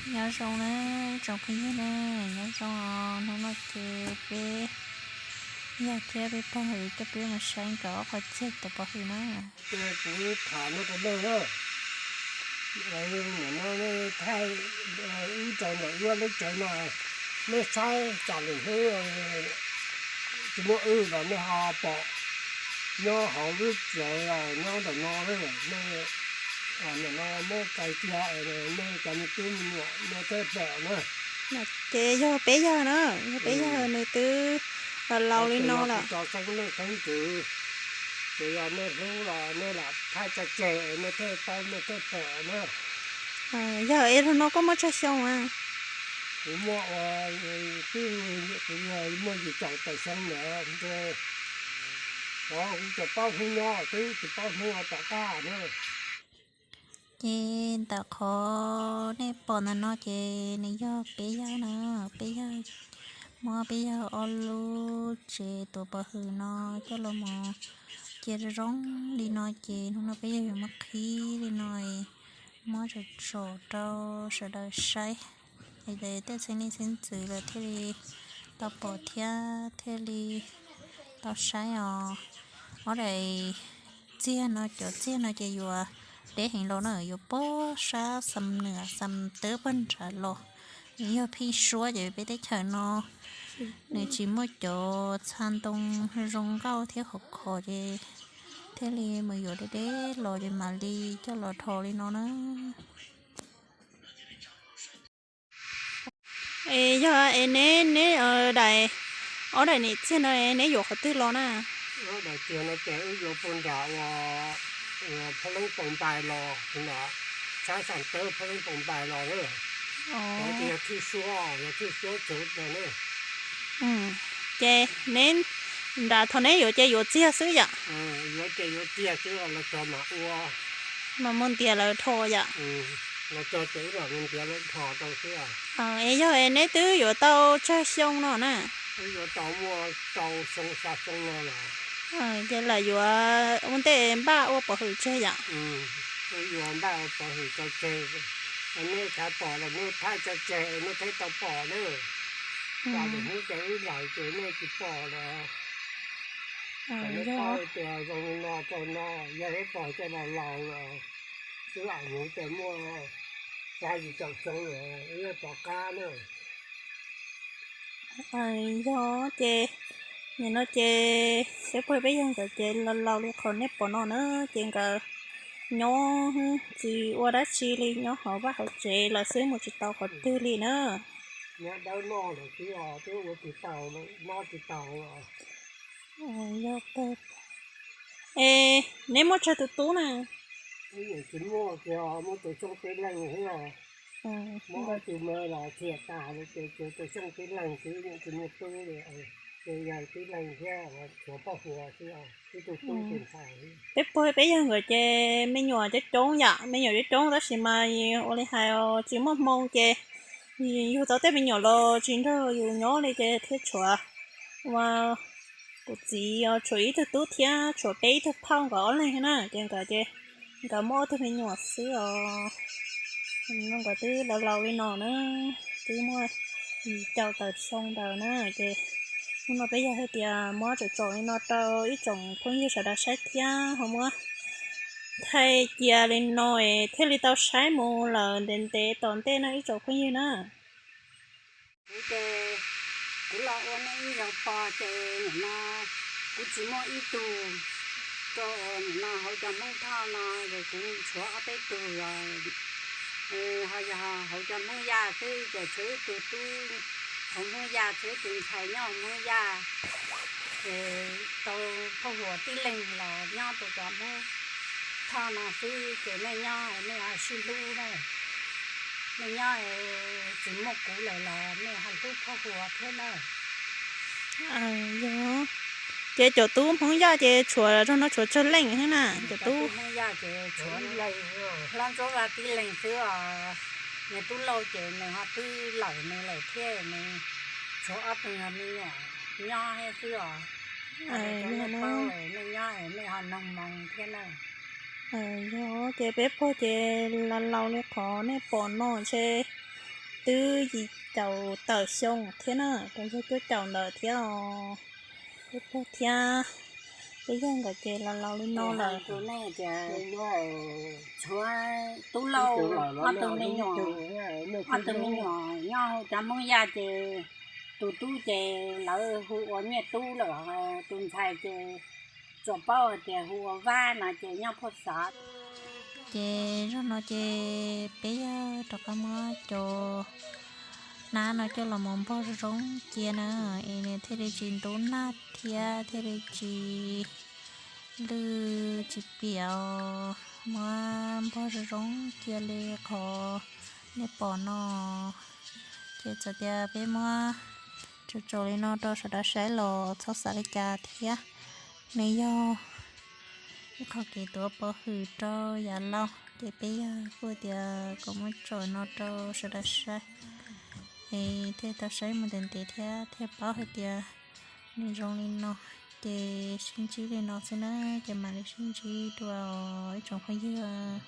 Nyob zoo na, ib tsoom phooj ywg na, nyob zoo os. Hnub no ces peb yog thiab peb pog hwm coj peb mus saib nkawd ob qhov txiag tuav pov hwm na. Ces kuv tham no rau nej na, nim no nej thaij wb rau ntawm wb lub tsev no, nej saib tsam lwm hnub tsis muaj wb los nej ho pom nyob hauv lub tsev nyob ntawm no, nej nim no muab tso cia, nej cov me tub me nyuam nej thiaj pom na. Ces yog peb yawg na, yog peb yawg nws twb laus li no lawm. Tso xeeb leej xeeb ntxwv, ces yog nej hlub los nej lam thaij tso tseg nej thiaj paub nej thiaj pom na. Yog es hnub no koj muaj tsawg xyoo a? Kuv muaj, kuv muaj yim caum tawm xyoo lawm, nte, kuv tseem paub hnub nyob twb tsis paub hnub tom qab na. Ces ntawm qhov nej pom ntawm no ces nws yog peb yawg na, peb yawg, muab peb yawg ob lub tsev tuav pov hwm no coj los mus cia zoo zoo li no ces hnub no peb yawg yuav muab qhib li no, muab tsom tsom rau sawv daws saib, es tej txheeb leej txheeb ntxwv lawm thiaj li tau pom thiab thiaj li tau saib os. Ob daim txiag no, cov txiag no ces yuav deb heev los na, yuav puag sab xam nwam xam teb puag nrad los. Nws yog pheej suab ces peb teb chaws no nws tsis muaj cov txha ntoo zoo nkauj thiab khov kho ces thiaj li mus yuav deb deb los ces mam li coj los rho li no na. Es yog es neb, neb daim, ob daim niam txiag no neb yuav qhov twg los na? Ob daim txiag no ces wb yuav puag nram uas Phab Leeb Poo Npai los, sab xam teb Phab Leeb Poo Npai los na. Yog thwj suab, yog thwj suab txwv na. Ces neb nram thaum neb yuav ces yuav txiag xwb yom? Yuav ces yuav txiag xwb los cog mam ua, mam mus ntiav lawv rho yom? Los cog ces wb mam mus ntiav lawv rho rau xwb. Es yog neb twb yuav tau tsawg xyoo no na? Wb yuav tau muaj rau xyoo xya xyoo no lawm. Ces lawv yuav ua ntej npaj ua pov hwm tseg yom? Wb yuav npaj ua pov hwm rau tseg. Nej thaij pom los nej thaij tso tseg nej thiaj tau pom na. Tsam lwm hnub ces wb laus ces nej tsis pom lawm. Kom nej paub tias zoo li no rau no, yog wb pog cov laus laus los twb am nuv ces muaj xya yim caum xyoo lawm, wb yuav rov qab na. Yog ces nim no ces xeeb pog peb yawg nkawd ces laus laus li qhov nej pom no na, ces nkawd nyob tsis ua dab tsi li, nyob hauv vaj hauv tsev lawm xwb, mus tsis tau qhov twg li na. Nyob dawb noj lawm xwb os, twb ua tsis tau, noj tsis tau. Yog, es neb muaj tsawg tus tub na? Wb yeej tsis muaj kiag, muaj tus xyooj tib leeg xwb os. Muab ob tug me los txias tas lawm ces tshuav tus xyooj tib leeg xwb, yeej tsis muaj tub li. Ces yawg tib leeg thiab tshuav Paj Huas xwb, ib tug tub tus ntxhais. Peb pog peb yawg nkawd ces me nyuam coob coob yom, me nyuam coob coob tab sis mas ua li hais tsis muaj hmoo ces yug tau tej me nyuam los tsis nrog yus nyob li ces thiaj tshuav, ua, kuv txiv tshuav ib tug tub thiab tshuav peb ib tug phauj nkawd ob leeg na, ces nkawd ces nkawd muaj ob tug me nyuam xwb os. Nkawd twb laus laus li no na, twb muaj yim caum tawm xyoo ntawd na, ces hnub no peb yog hais tias muab tsom tsom li no rau ib tsoom phooj ywg sawv daws saib thiab ho muab thaij cia li no es thiaj li tau saib mus lawm ntev ntev tom ntej no ib tsoom phooj ywg na. Kuv ces kuv los ua neej ib zaug pog ces nim no kuv tsis muaj ib tug, rau nim no hauv cov Hmoob Thoj no ces kuv tshuav ob peb tug, ho yog hauv cov Hmoob Yaj xwb ces tshuav ib tug tub hauv Hmoob Yaj, tshuav ib tug ntxhais nyob hauv Hmoob Yaj. Ces tau Paj Huas tib leeg los nyob rau cov Hmoob Thoj no xwb ces nej nyob nej ho sib hlub na. Nej nyob tsis muaj kuv lawm los nej ho hlub Paj Huas thiab na. Yog, ces cov tub Hmoob Yaj ces tshuav zog no tshuav tsawg leej thiab na? Cov tub Hmoob Yaj ces tshuav hlob Ntsuab Vaj tib leeg xwb os. Nws tub Lauj ces nws ho twb lawm nws lawm thiab, nws tshuav ob tug me nyuam nyob thiab xwb os. Nej nyob nej ho noog moo thiab na. Yog, ces peb pog ces laus laus li qhov nej pom no ntshe twb yim caum tawm xyoo thiab na, rau yog cuaj caum ntawd thiab os. Peb pog thiab peb yawg nkawd ces laus laus li no lawm. Tub Lauj ob tug me nyuam, ob tug me nyuam nyob hauv cov Hmoob Yaj ces tus tub ces lawv hu ua Nyiaj Tub lawm, tus ntxhais ces tsuas paub hais tias hu ua Vab no ces nyob Phuaj Xav. Ces zaum no ces peb yawg rov qab muab cov hnab no coj los mus npog zoo zoo cia na, es nws thiaj li tsis ntub nag thiab thiaj li tsis lwj tsis piam. Muab npog zoo zoo cia li qhov nej pom no. Ces txawm tias peb muab tso tso li no rau sawv daws saib los txhob xav li cas thiab. Nws yog ib qho kev tuav pov hwm rau yav laus ces peb yawg kuj tias kom muab tso no rau sawv daws saib, es thiaj tau saib mus ntev ntev thiab thiaj paub hais tias nws zoo li no. Ces sib ntsib li no xwb na, ces mam li sib ntsib dua ib tsoom phooj ywg.